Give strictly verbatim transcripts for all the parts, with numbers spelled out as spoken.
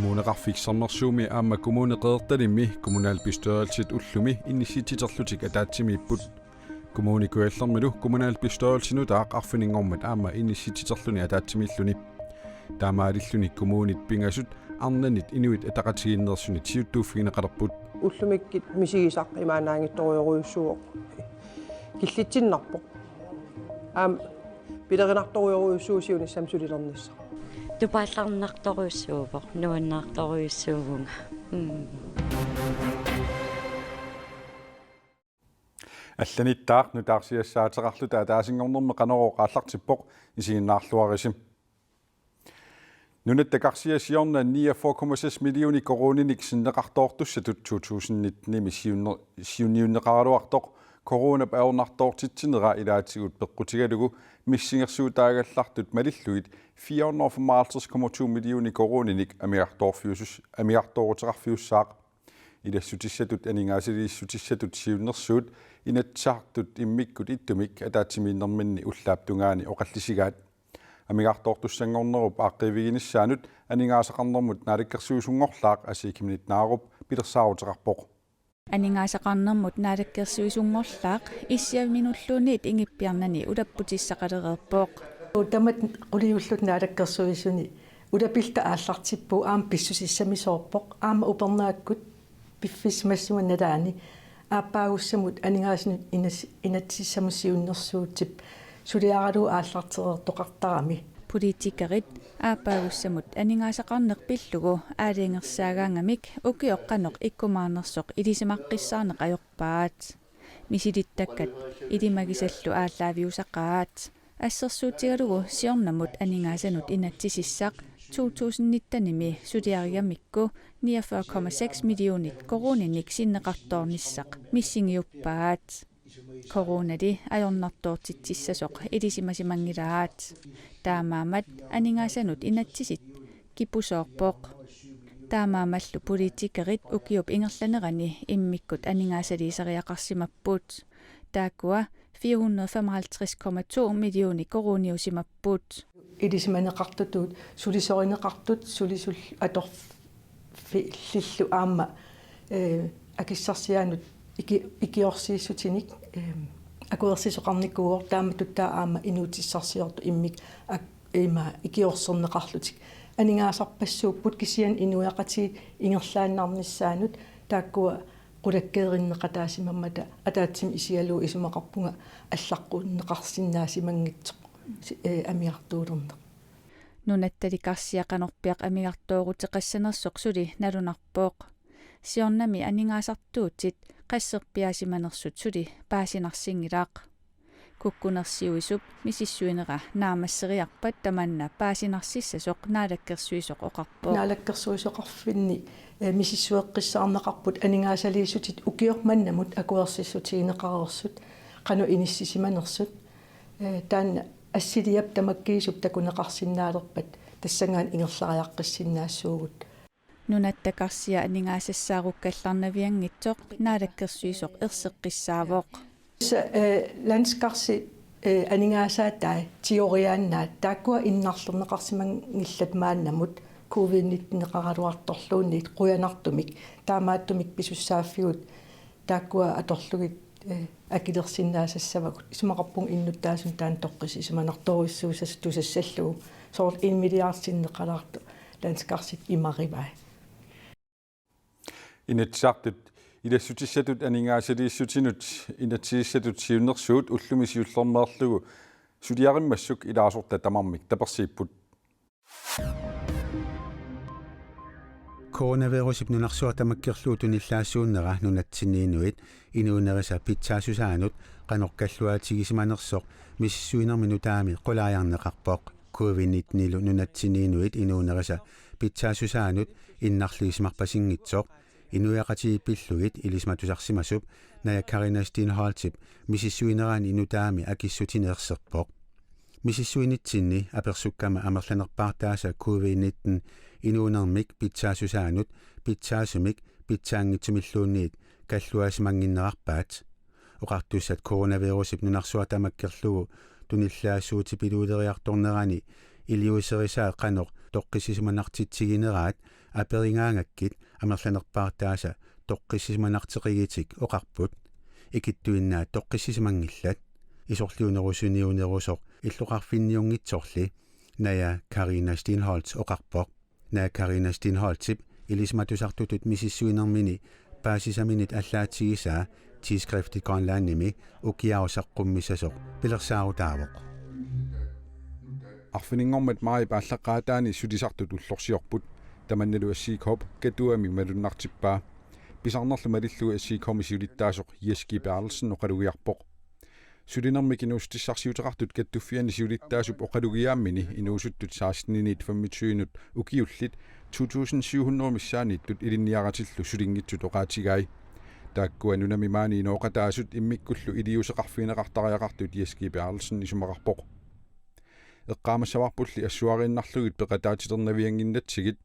Kommuneqarfik Sermersuumi aamma Kommune Qeqertalimmi kommunalbestyrelsit ullumi inissitsiterlutik ataatsimiipput. Kommune Kujallermilu kommunalbestyrelsinut arfininngormat aamma inissitsiterluni ataatsimiilluni. Taamaalilluni kommunit pingasut arnanit Inuit Ataqatigiinneersunit siuttuuffigineqalerput. Ullumikkut misigisaq imaannaanngitsorujorujussuuvoq. Killitsinnarpoq. Aamma pilerinartorujorujussuuvoq siunissami sulilernissaq. Tupaallarnartorujussuuvoq, nuannaartorujussuuvunga. Mm. Allanittaaq nutaarsiassaateqarluta ataasinngornermi Qanorooq aallartippoq, isiginnaarluarisi. Nunatta karsia siorna niogfyrre komma seks millioner koruuninik sinneqartoortussatut to tusind nitten-imi siunner-, siunniunneqaraluartoq coronap ajornartoortitsinera ilaatigut peqqutigalugu missingersuutaagallartut malillugit fire hundrede og femoghalvtreds komma to millioner koruuninik amigartoorfiusus-, amigartooruteqarfiussaaq. Ilassutissatut aningaasaliissutissatut siunnersuut Inatsisartut immikkut ittumik ataatsimiinnerminni ullaap tungaani oqallisigaat. Amigartoortussanngornerup aaqqiiviginissaanut aningaasaqarnermut naalakkersuisunngorlaaq Asii Chemnitz Narup pilersaaruteqarpoq. Aningaasaqarnermut naalakkersuisunngorlaaq issiaminulluunniit ingippiarnani ulapputissaqalereerpoq. Tamatta quliulluta naalakkersuisuni ulapilluta aallartippugut aamma pissusissamisoorpoq aamma upernaakkut piffissaq massakkut nalaani aappaagussamut aningaasanut inas-, inatsisissamut siunnersuutip suliaralugu aallartereertoqartarami. Politikerit aappaagussamut aningaasaqarneq pillugu aalajangersaagaangamik ukioq qanoq ikkumaarnersoq ilisimaqqissaarneq ajorpaat. Misilittakkat ilimagisallu aallaaviusaqaat. Assersuutigalugu siornamut aningaasanut inatsisissaq to tusind nitten-imi suliarigamikku niogfyrre komma seks millionit koruuninik sinneqartoornissaq missingiuppaat. Coronali ajornartoortitsissasoq ilisimasimanngilaat. Taamaammat aningaasanut inatsisit kipusoorpoq. Taamaammallu politikerit ukiup ingerlanerani immikkut aningaasaliisariaqarsimapput. Taakkua fire hundrede femoghalvtreds komma to millioner koruuniusimapput. Ilisimaneqartutut, sulisorineqartut, sulisullu atorf-, fi-, -lillu aamma, eh, akissarsiaanut iki-, ikiorsiissutinik, eh, akuersisoqarnikuuvoq, taamatut taava aamma inuutissarsiortut immikkut ak-, ima ikiorserneqarlutik. Aningaasarpassuupput kisianni inuiaqatigiit ingerlaannarnissaannut taakkua qulakkeerinneqataasimammata ataatsimut isigalugu isumaqarpunga allaqquunneqarsinnaasimanngitsoq si-, eh, amigartuulerneq. Nunattali karsia qanorpiaq amigartooruteqassanersoq suli nalunarpoq. Siornami aningaasartuutit qasserpiaasimanersut suli paasinarsinngilaq. Kukkunersiuisup misissuinera naammasseriarpat tamanna paasinarsissasoq naalakkersuisoq oqarpoq. Naalakkersuisoqarfinni, eh, misissueqqissaarneqarput aningaasaliissutit ukioq mannamut akuersissutigineqareersut, qanoq inissisimanersut, eh, taanna assiliap tamakkiisup takuneqarsinnaalerpat tassanngaannaq ingerlariaqqissinnaassuugut. Nunatta karsia aningaasassaarukallarnavianngitsoq naalakkersuisoq erseqqissaavoq. Tassa, eh, landskarsi, eh, aningaasaatai tigoriaannaat taakkua innarlerneqarsimanngillat maannamut covid nitten-eqaraluartorluunniit qujanartumik taamaattumik pisussaaffigut taakkua atorlugit, eh, akilersinnaasassavagut. Isumaqarpunga innuttaasunut taanna toqqissisimanartorujussuussasut tusassallugu. Soorlu en milliard sinneqalaartoq landskarsit imarivai. Inatsisartut ilassutissatut aningaasaliissutinut inatsisissatut siunnersuut ullumi siullermeerlugu suliarimmassuk ilaasortat tamarmik tapersiipput. Coronavirusip nunarsuaq tamakkerlugu tunillaassuunnera nunatsinni inuit inuunerisa pitsaassusaanut qanoq kalluaatigisimanersoq misissuinermi nutaami qulaajarneqarpoq. Covid nitten-ilu nunatsinni inuit inuunerisa pitsaassusaanut innarliisimarpasinngitsoq inuiaqatigiit pillugit ilisimatusarsimasup Naja Karina Steenholdtip misissuinerani nutaami akissutini erserpoq. Misissuinitsinni apersukkama amerlanerpaartaasa covid nitten inuunermik pitsaassusaanut pitsaasumik pitsaanngitsumilluunniit kalluaasimannginnerarpaat. Oqartussat coronavirusip nunarsuaq tamakkerlugu tunillaassuutipiluuleriartornerani iliuuserisaat qanoq toqqissisimanartitsigineraat aperigaangakkit amerlanerpaartaasa toqqissisimanarteqigitik oqarput. Ikittuinnaat toqqissisimanngillat. Isorliunerusuniunerusoq illoqarfinniunngitsorli Naja Karina Steenholdt oqarpoq. Naja Karina Steenholdtip ilisimatusartutut misissuinermini paasisaminit allaatigisaa Tidsskrift Grønlandimi ukiaru saqqummissasoq pilersaarutaavoq. Arfininngormat maajip aallaqqaataani sulisartut ullorsiorput, tamannalu S I K-p Katuami malunnartippaa. Pisarnerlu malillugu S I K-mi siulittaasoq Jess G. Berthelsen oqalugiarpoq. Sulinermik inuussutissarsiuteqartut Kattuffianni siulittaasup oqalugiaammini inuusuttut seksteniniit femogtyvenut ukiullit to tusind syv hundrede missaanniittut ilinniaratillu sulinngitsut oqaatigai. Taakkua nunami maani inooqataasut immikkullu iliuuseqarfigineqartariaqartut Jess G. Berthelsen isumaqarpoq. Eqqaamassavarpulli assuariinnarlugit peqataatilernaviannginnatsigit,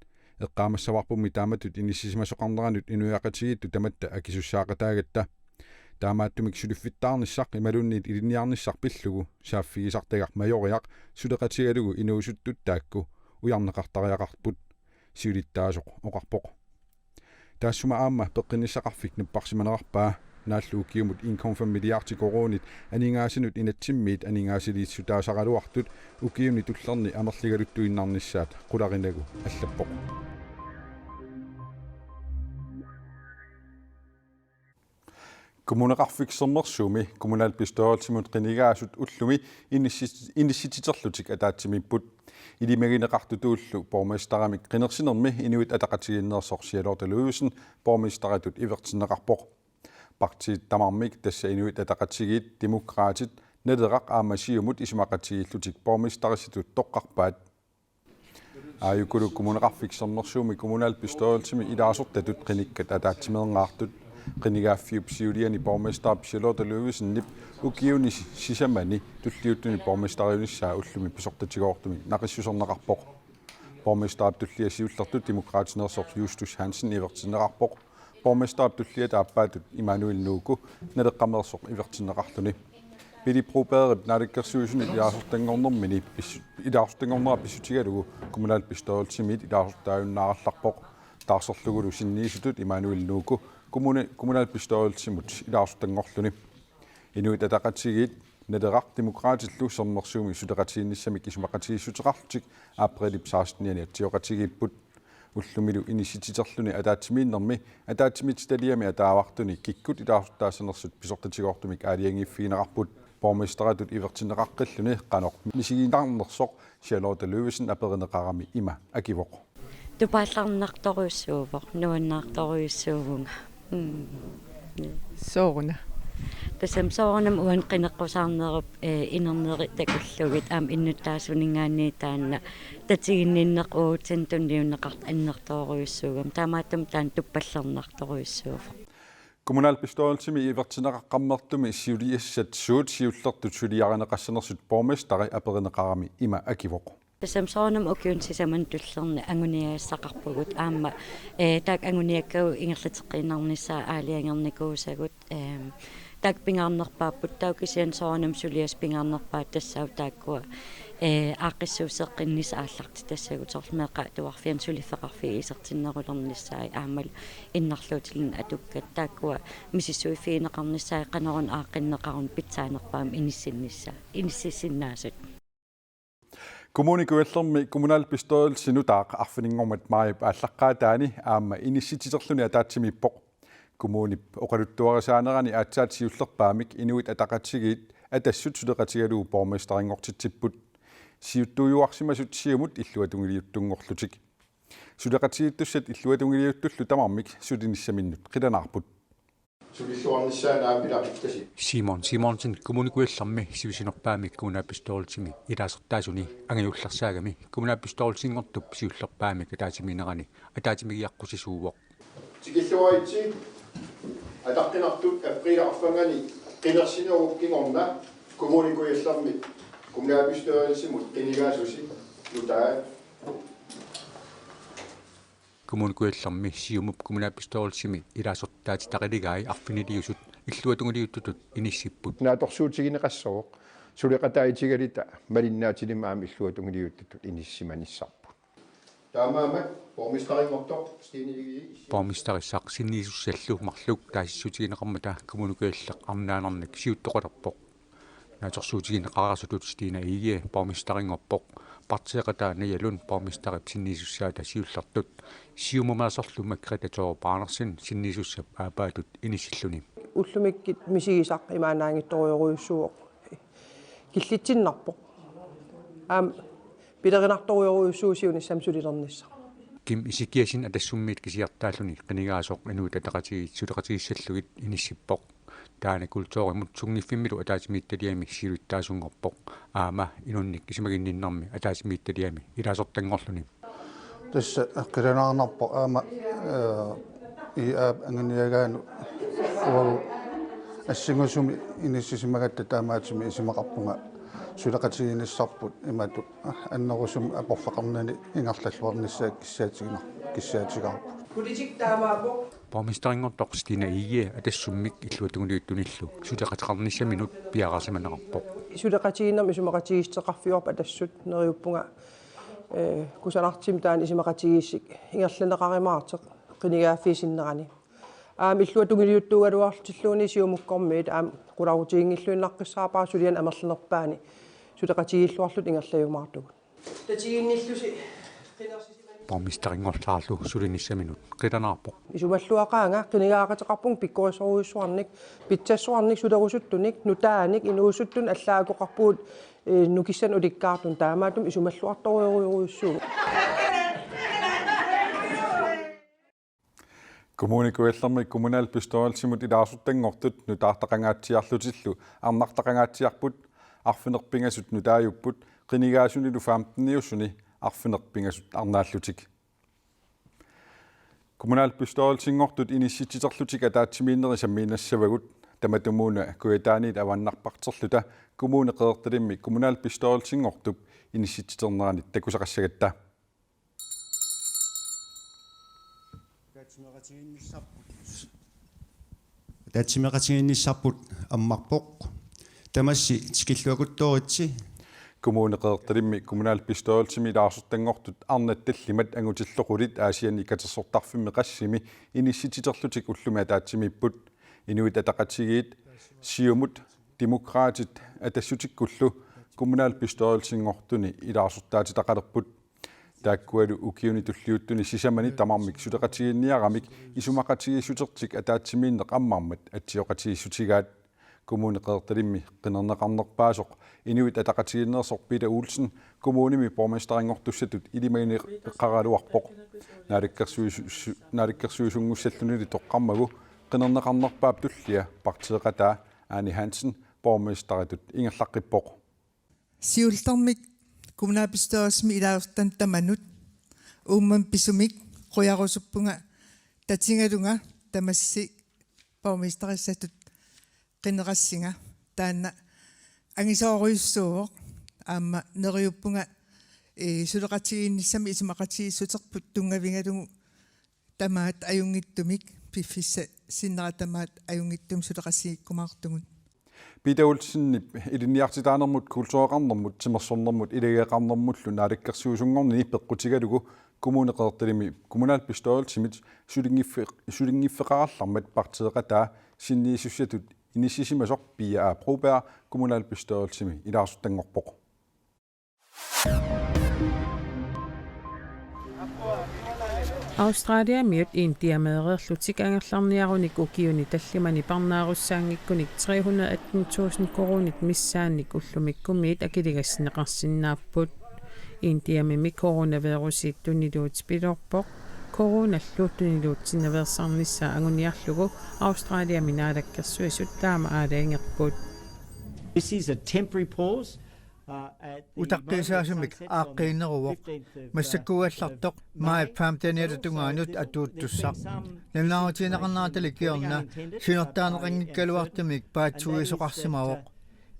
eqqaamassavarpummi taamatut inissisimasoqarneranut inuiaqatigiittut tamatta akisussaaqataagatta. Taamaattumik suliffittaarnissaq imaluunniit ilinniarnissaq pillugu saaffigisartagaq Majoriaq suleqatigalugu inuusuttut taakku ujarneqartariaqarput, siulittaasoq oqarpoq. Taassuma aamma peqqinnissaqarfik napparsimanerarpaa, naallu ukiumut en komma fem milliardi koruunit aningaasanut inatsimmiit aningaasaliissutaasaraluartut ukiuni tullerni amerligaluttuinnarnissaat qularinagu allappoq. Kommuneqarfik Sermersuumi kommunalbestyrelsimut qinigaasut ullumi inissi-, inissitsiterlutik ataatsimiipput. Ilimagineqartutullu borgmesterimik qinersinermi Inuit Ataqatigiinneersoq Charlotte Ludvigsen borgmesteritut ivertinneqarpoq. Partiit tamarmik, tassa Inuit Ataqatigiit, Demokraatit, Naleraq aamma Siumut isumaqatigiillutik borgmesterissatut toqqarpaat. Aajukulu Kommuneqarfik Sermersuumi kommunalbestyrelsimi ilaasortatut qinikkat ataatsimeerneqartut. Qinigaaffiup siuliani borgmesterip Charlotte Ludvigsenip ukiuni sisamani tulliuttuni borgmesteriunissaa ullumi pisortatigoortumik naqissuserneqarpoq. Borgmesterip tullia siullertut Demokraatineersoq Justus Hansen ivertinneqarpoq. Borgmesterip tulliata aappaatut Immanuel Nuuku Naleqqameersoq ivertinneqarluni. Pele Brobergip Naalakkersuisunit ilaasortanngornermini pis-, ilaasortanngornera pissutigalugu kommunalbestyrelsimiit ilaasortaajunnaarallarpoq. Taarserlugulu sinniisutut Immanuel Nuuku kommune-, kommunalbestyrelsimut ilaasortanngorluni. Inuit Ataqatigiit, Naleraq Demokraatillu Sermersuumi suleqatigiinnissamik isumaqatigiissuteqarlutik aprilip sekstenianni atsioqatigiipput. Ullumilu inissitsiterluni ataatsimiinnermi ataatsimiititaliami ataavartuni kikkut ilaasortaassanersut pisortatigoortumik aalajangiiffigineqarput. Borgmesteritut ivertinneqaqqilluni qanoq misiginarnersoq Charlotte Ludvigsen aperineqarami ima akivoq. Tupaallarnartorujussuuvoq, nuannaartorujussuuvunga. Mm. Sooruna? Tassami soorunami uani qineqqusaarnerup, eh, inerneri takullugit aamma innuttaasuninngaanniit taanna tatiginninneq uagutsinnut tunniunneqartoq annertoorujussuugami. Taamaattumik taanna tuppallernartorujussuuvoq. Kommunalbestyrelsimi ivertinneqaqqammertumi siuliassat suut siullertut suliarineqassanersut borgmesteri aperineqarami ima akivoq. Tassami soorunami ukiuni sisamani tullerni anguniagassaqarpugut aamma, eh, taakku anguniakkagut ingerlateqqiinnarnissaat aalajangernikuusagut, ehm, taakku pingaarnerpaapput, taava kisianni soorunami suliassat pingaarnerpaat tassaavoq taakkua, eh, aaqqissuusseqqinnissaq aallartitassagut, soorlu meeqqat atuarfianni suliffeqarfiit isertinnerulernissaat aammalu innarluutilinnut atukkat, taakkua misissuiffigineqarnissaat qanoruna aaqqinneqaruni pitsaanerpaamik inissinnissaa-, inississinnaasut. Kommune Kujallermi kommunalbestyrelsi nutaaq arfininngormat maajip aallaqqaataani aamma inissitsiterluni ataatsimiippoq. Kommunip oqaluttuarisaanerani aatsaat siullerpaamik Inuit Ataqatigiit Atassut suleqatigalugu borgmesterinngortitsipput. Siuttuujuarsimasut Siumut illuatungiliuttunngorlutik. Suleqatigiittussat illuatungiliuttullu tamarmik sulinissaminnut qilanaarput. Sulilluarnissaanut aamma ilaquttasi. Simon Simonsen Kommune Kujallermi sivisunerpaamik kommunalbestyrelsimi ilaasortaasuni angajullersaagami kommunalbestyrelsinngortup siullerpaamik ataatsimiinnerani ataatsimiigiaqqusisuuvoq. Tikilluaritsi, ataqqinartut apriilip arfernganni qinersinerup kingorna Kommune Kujallermi kommunalbestyrelsimut qinigaasusi nutaat. Kommune Kujallermi Siumup kommunalbestyrelsimi ilaasortaatitaqiligai arfiniliusut illuatungiliuttutut inissipput. Naatsorsuutigineqassooq suleqataatigalita malinnaatilimmik aamma illuatungiliuttutut inissisimanissarput. Taamaammat borgmesterinngortoq Stine Egede. Borgmesterissaq sinniisussallu marluk taasissutigineqarmata Kommune Kujalleq arnaanarnik siuttoqalerpoq. Naatsorsuutigineqareersutut Stine Egede borgmesterinngorpoq. Partiiqataa Naja Lund borgmesterip sinniisussaata siullertut. Siumumeersorlu Margrethe Thorup Andersen sinniisussap aappaatut inissilluni. Ullumikkut misigisaq imaannaanngitsorujorujussuuvoq. Killitsinnarpoq. Aamma pilerinartorujorujussuuvoq siunissami sulilernissaq. Kim Ezekiassen Atassummiit kisiartaalluni qinigaasoq Inuit Ataqatigiit suleqatigissallugit inissippoq. Taanna kulturimut sunngiffimmilu ataatsimiititaliami siulittaasunngorpoq. Aamma inunnik isumaginninnermi ataatsimiititaliami ilaasortanngorluni. Tassa qilanaarnarpoq aamma, eh, I A-p anguniagaanut uagut assingusumik inissisimagatta taamaattumik isumaqarpunga suleqatigiinnissarput imatut annerusumik aporfeqarnani ingerlalluarnissaat kissaatiginar-, kissaatigaarput. Politik taamaappoq. Borgmesterinngortoq Stine Egede Atassummik illuatungiliuttunillu suleqateqarnissaminut piareersimaneqarpoq. Suleqatigiinnermi isumaqatigiissuteqarfigaarput Atassut, neriuppunga, eh, kusanartumik taanna isumaqatigiissut ingerlanneqarumaartoq qinigaaffiup sinnerani. Aamma illuatungiliuttuugaluarlutilluunniit Siumukkormiit aamma qularutiginngilluinnaqqissaarpara suliani amerlanerpaani suleqatigiilluarluta ingerlajumaartugut. Tatiginnillusi qinersisimanik. Borgmesterinngorlaarlu sulinissaminut qilanaarpoq. Isumalluaqaanga qinigaaqateqarpunga pikkorissorujussuarnik, pitsassuarnik, sulerusuttunik, nutaanik, inuusuttunik allaakoqarpugut, eh, nukissanik ulikkaartunik, taamaattumik isumalluartorujorujussuuvoq. Kommune Kujallermi kommunalbestyrelsimut ilaasortanngortut nutaartaqangaatsiarlutillu arnartaqangaatsiarput, arfineq-pingasut nutaajupput, qinigaasunilu femteniusuni arfineq-pingasut arnaallutik. Kommunalbestyrelsinngortut inissitsiterlutik ataatsimiinnerit sammiinnassavagut, tamatumuuna Kujataaniit avannarparterluta Kommune Qeqertalimmi kommunalbestyrelsinngortup inissitsiterneranit takusaqassagatta. Ataatsimeeqatigiinnissarput ammarpoq. Tamassi tikilluakuttooritsi. Kommune Qeqertalimmi kommunalbestyrelsimi ilaasortanngortut arnat tallimat angutillu qulit Aasianni katersortarfimmi qassimi inissitsiterlutik ullumi ataatsimiipput. Inuit Ataqatigiit, Siumut, Demokraatit Atassutikkullu kommunalbestyrelsinngortuni ilaasortaatitaqalerput. Taakkualu ukiuni tulliuttuni sisamani tamarmik suleqatigiinniaramik isumaqatigiissutertik ataatsimiinneq ammarmat atsioqatigiissutigaat. Kommune Qeqertalimmi qinerneqarnerpaasoq Inuit Ataqatigiinneersoq Peter Olsen kommunimi borgmesterinngortussatut ilimagineqaraluarpoq. Naalakkersuisu-, naalakkersuisunngussallunili toqqarmagu qinerneqarnerpaap tullia partiiqataa Ane Hansen borgmesteritut ingerlaqqippoq. Siullermik kommunalbestyrelsimi ilaasortanut tamanut uummamut pisumik qujarusuppunga tatigalunga tamassi borgmesterissatut qinerassinga, taanna angisoorujussuuvoq, aamma neriuppunga, eh, suleqatigiinnissamik isumaqatigiissuterput tunngavigalugu tamaat ajunngitsumik, piffissap sinnera tamaat ajunngitsumik suleqatigiikkumaartugut. Peter Olsenip ilinniartitaanermut, kultureqarnermut, timersornermut, ilageeqarnermullu naalakkersuisunngornini peqqutigalugu Kommune Qeqertalimmi kommunalbestyrelsimit sulinngiffe-, sulinngiffeqarallarmat partiiqataa sinniisussatut inissisimasoq Pia A. Broberg kommunalbestyrelsimi ilaasortanngorpoq. Australiamiut Indiameereerlutik angerlarniarunik ukiuni tallimani parnaarussaanngikkunik tre hundrede atten tusind koruunit missaannik ullumikkumiit akiligassinneqarsinnaapput. Indiamimi coronavirusi tuniluutipiloorpoq. Coronallu tuniluutsinnaveersaarnissaa anguniarlugu Australiami naalakkersuisut taama aalajangerput. This is a temporary pause. Utaqqiisaasumik aaqqiineruvoq. Massakkuugallartoq maajip femteniata tungaanut atuuttussaq. Nalunaarutigineqarneratalik kingorna siunertarineqanngikkaluartumik paatsuuisoqarsimavoq.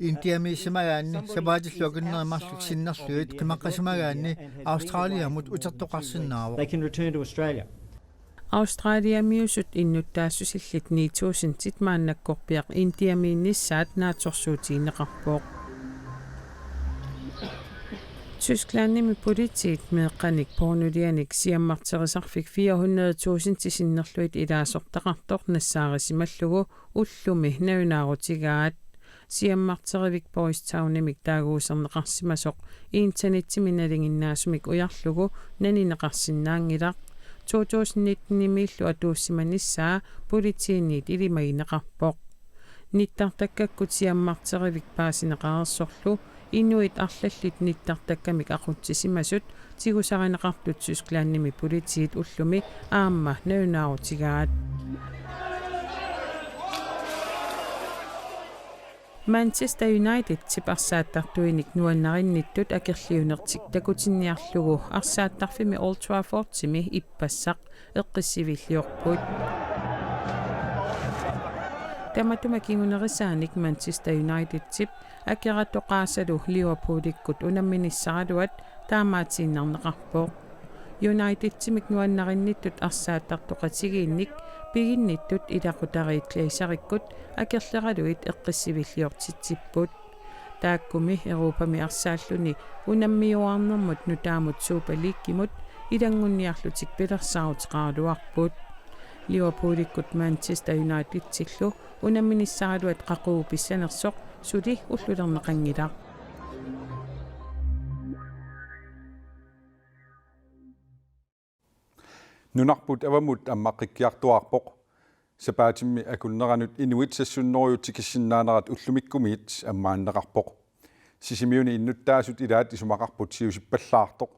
Indiamiissimagaanni sapaatillu akunneri marluk sinnerlugit qimaqqisimagaanni Australiamut utertoqarsinnaavoq. They can return to Australia. Australiamiusut innuttaassusillit ni tusindit maannakkorpiaq Indiamiinnissaat naatsorsuutigineqarpoq. Tysklandimi politiit meeqqanik pornolianik siammarterisarfik fire hundrede tusind sinnerlugit ilaasortaqartoq nassaarisimallugu ullumi nalunaarutigaat. Siammarterivik Boys Townimik taaguuserneqarsimasoq internetimi nalinginnaasumik ujarlugu nanineqarsinnaanngilaq. To tusind nittenimiillu atuussimanissaa politiinit ilimagineqarpoq. Nittartakkakkut siammarterivik paasineqareersorlu inuit arlallit nittartakkamik aqutsisimasut tigusarineqartut Tysklandimi politiit ullumi aamma nalunaarutigaat. Manchester Unitedip arsaattartuinik nuannarinnittut akerliunertik takutinniarlugu arsaattarfimmi Old Traffordimi ippassaq eqqissiviilliorput. Tamatuma kingunerisaanik Manchester Unitedip akeratoqaasalu Liverpoolikkut unamminissaraluat taamaatiinnarneqarpoq. Unitedimik nuannarinnittut arsaattartoqatigiinnik piginnittut ilaqutariit Glazerikkut akerleralugit eqqissiviilliortitsipput. Taakkumi Europami arsaalluni unammiuaarnermut nutaamut Super Leaguemut ilanngunniarlutik pilersaaruteqaraluarput. Liverpoolikkut Manchester Unitedillu unamminissaraluat qaqugu pissanersoq suli ullulerneqanngilaq. Nunarput avammut ammaqqikkiartuaarpoq. Sapaatimmi akunneranut inuit seks hundrede tikissinnaanerat ullumikkumiit ammaanneqarpoq. Sisimiuni innuttaasut ilaat isumaqarput siusippallaartoq.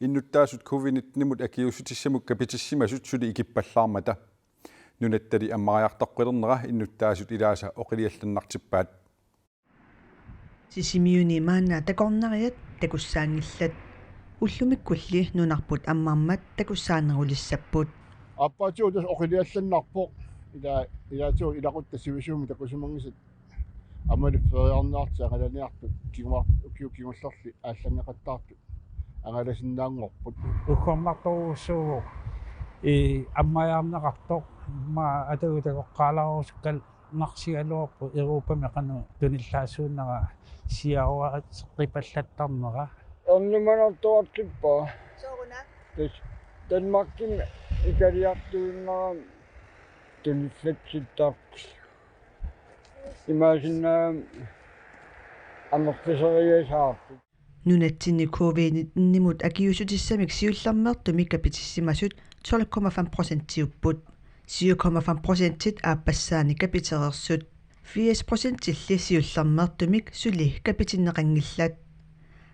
Innuttaasut covid nittenimut akiuussutissamut kapitissimasut suli ikippallaarmata. Nunattali ammariartoqqilernera innuttaasut ilaasa oqiliallannartippaat. Sisimiuni maanna takornariat takussaanngillat. Ullumikkulli nunarput ammarmat takussaanerulissapput. Aappaatsigut tassa oqiliallannarpoq. Ila, ilaatigut ilaquttat sivisuumik takusimanngisat aammalu feriarniartut angalaniartut kinguar-, ukiut kingullerni aallanngeqattaartut angalasinnaanngorput. Uggornartorujussuuvoq ii ammariarneqartoq, immaqa atagu takoqqaalaarusukkallarsigaluarpoq Europami qanoq tunillaassuunera siaruaseqqipallattarnera. Ernumanartoqartippara. Sooruna? Tassa Danmarkimi ikiliartuinnarami tunillatsittarput. Imaassinnaagami amerliseriasaarput. Nunatsinni covid nittenimut akiuussutissamik siullermeertumik kapitissimasut tolv komma fem procentiupput. Syv komma fem procentit aappassaani kapitereersut. Firs procentilli siullermeertumik suli kapitinneqanngillat.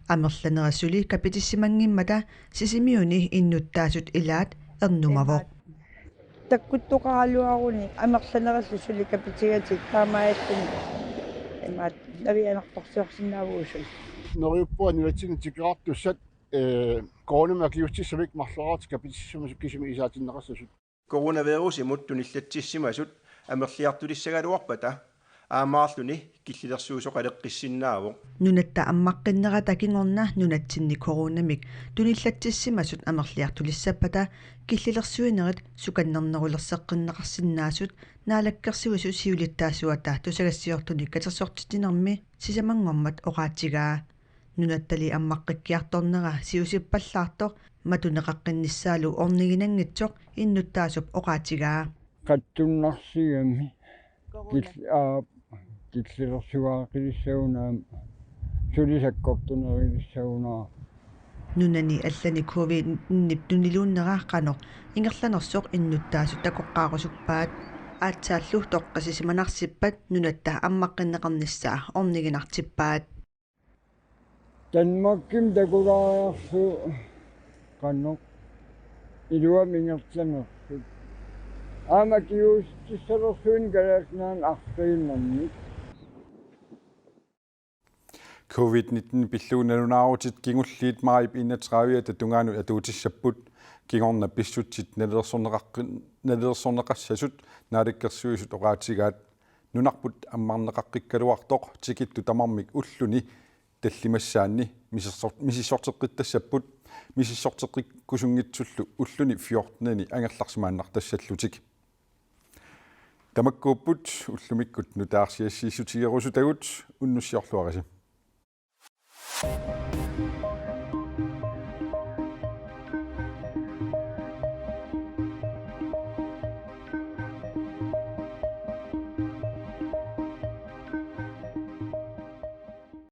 Amerlanerit suli kapitissimanngimmata Sisimiuni innuttaasut ilaat ernumavoq. Takkuttoqaraluaruni amerlanerillu suli kapitigatik taamaalluni imaat navianartorsiorsinnaavugut suli. Neriuppunga nunatsinni tikeraartussat, ee, coronamik akiuussutissamik marloriarlutik kapitissimasut kisimik isaatinneqassasut. Coronavirusimut tunillatsissimasut amerliartulissagaluarpata aammaarluni killilersuisoqaleqqissinnaavoq. Nunatta ammaqqinnerata kingorna nunatsinni coronamik tunillatsissimasut amerliartulissappata killilersuinerit sukannernerulerseqqinneqarsinnaasut Naalakkersuisut siulittaasuata tusagassiortunik katersortitsinermi sisamanngormat oqaatigaa. Nunattali ammaqqikkiartornera siusippallaartoq matuneqaqqinnissaalu orniginanngitsoq innuttaasup oqaatigaa. Qatsunnarsigami. Corona. Kil-, aa, killilersugaaqqilissagunarpoq aamma suli sakkortunerulissaguna. Nunani allani covid nittenip tuniluunnera qanoq ingerlanersoq innuttaasut takoqqaarusuppaat. Aatsaallu toqqissisimanarsippata nunatta ammaqqinneqarnissaa orniginartippaat. Danmarkimi takulaariarlugu qanoq iluamik ingerlanersoq. Aamma akiuussutissalersuineq Kalaallit Nunaanni arriinnermik. Covid nitten pillugu nalunaarutit kingulliit maajip enogtredive-ata tungaanut atuutissapput, kingorna pissutsit nalilersorneqaqqin-, nalilersorneqassasut Naalakkersuisut oqaatigaat. Nunarput ammarneqaqqikkaluartoq tikittut tamarmik ulluni tallimassaanni misissor-, misissorteqqittassapput, misissorteqqikkusunngitsullu ulluni fjortenini angerlarsimaannartassallutik. Tamakkuupput ullumikkut nutaarsiassiissutigerusutagut, unnussiorluarisi.